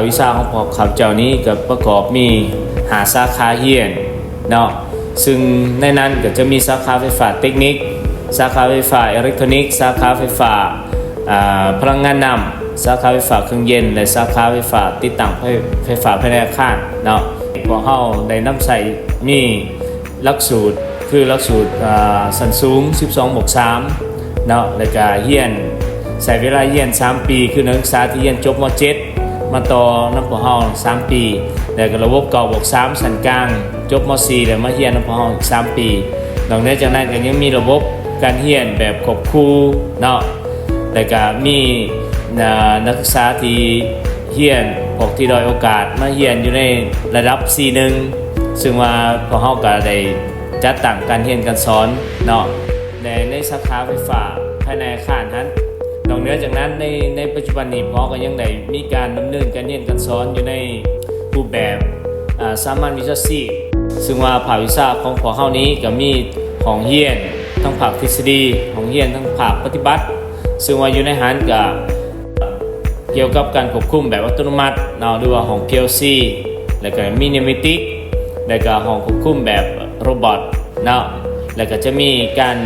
ວິຊາຂອງພວກຂ້າພະເຈົ້ານີ້ກໍປະກອບມີຫ້າສາຂາຮຽນເນາະ, ຊຶ່ງໃນນັ້ນກໍຈະມີສາຂາໄຟຟ້າເຕັກນິກ, ສາຂາໄຟຟ້າເອເລັກໂທນິກ, ສາຂາໄຟຟ້າ ອາ ພະລັງງານນ້ຳ, ສາຂາໄຟຟ້າເຄື່ອງເຢັນ ແລະ ສາຂາໄຟຟ້າຕິດຕັ້ງໄຟ ໄຟຟ້າພາຍໃນອາຄານເນາະ. ພວກເຮົາໄດ້ນຳໃຊ້ມີຫຼັກສູດ ຄືຫຼັກສູດ ອາ ຊັ້ນສູງສິບສອງບວກສາມເນາະ, ແລ້ວກະຮຽນ ໃຊ້ເວລາຮຽນສາມປີ ຄືນັກສຶກສາທີ່ຮຽນຈົບ ມ.ເຈັດ ມາຕໍ່ນຳພວກເຮົາສາມປີ, ແລ້ວກໍລະບົບເກົ້າບວກສາມຊັ້ນກາງ ຈົບ ມ.ສີ່ ແລ້ວມາຮຽນນຳພວກເຮົາອີກສາມປີ. ນອກເໜືອຈາກນັ້ນກໍຍັງມີລະບົບການຮຽນແບບຄວບຄູ່ເນາະ, ແລ້ວກະມີ ອາ ນັກສຶກສາທີ່ຮຽນ ພວກທີ່ດ້ອຍໂອກາດມາຮຽນຢູ່ໃນລະດັບ ສີ່ໜຶ່ງ ຊຶ່ງວ່າພວກເຮົາກໍໄດ້ຈັດຕັ້ງການຮຽນການສອນເນາະ ແລະ ໃນສາຂາໄຟຟ້າພາຍໃນອາຄານຫັ້ນ. ນອກເໜືອຈາກນັ້ນ ໃນ ໃນປັດຈຸບັນນີ້ ພວກເຮົາກໍຍັງໄດ້ມີການດຳເນີນການຮຽນການສອນຢູ່ໃນຮູບແບບ ອາ ສາມັນວິຊາຊີບ, ຊຶ່ງວ່າພາກວິຊາຂອງພວກເຮົານີ້ກໍມີຫ້ອງຮຽນທັງພາກທິດສະດີ, ຫ້ອງຮຽນທັງພາກປະຕິບັດ, ຊຶ່ງວ່າຢູ່ໃນຫັ້ນກໍ ກ່ຽວກັບການຄວບຄຸມແບບອັດຕະໂນມັດເນາະ ຫຼືວ່າຫ້ອງ ພີແອລຊີ ແລ້ວກໍມີນິວເມຕິກ ແລ້ວກໍຫ້ອງຄວບຄຸມແບບໂຣບອດເນາະ, ແລ້ວກໍຈະມີການ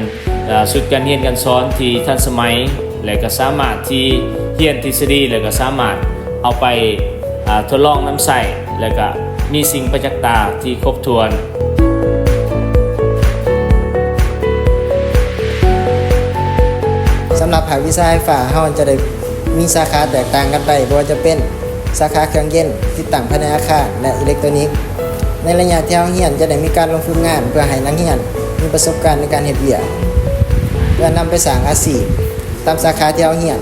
ເອີ ຊຸດການຮຽນການສອນທີ່ທັນສະໄໝ ແລ້ວກໍສາມາດທີ່ຮຽນທິດສະດີ ແລ້ວກໍສາມາດເອົາໄປ ເອີ ທົດລອງນຳໃຊ້ ແລ້ວກໍມີສິ່ງປະຈັກຕາທີ່ຄົບຖ້ວນ. ສຳລັບພາກວິຊາໄຟຟ້າ ເຮົາຈະໄດ້ ມີສາຂາແຕກຕ່າງກັນໄປ ບໍ່ວ່າຈະເປັນສາຂາເຄື່ອງເຢັນ, ຕິດຕັ້ງພາຍໃນອາຄານ ແລະ ອີເລັກໂຕນິກ. ໃນໄລຍະທີ່ເຮົາຮຽນຈະໄດ້ມີການລົງຝຶກງານ ເພື່ອໃຫ້ນັກຮຽນມີປະສົບການໃນການເຮັດວຽກ ເພື່ອນຳໄປສ້າງອາຊີບຕາມສາຂາທີ່ເຮົາຮຽນ.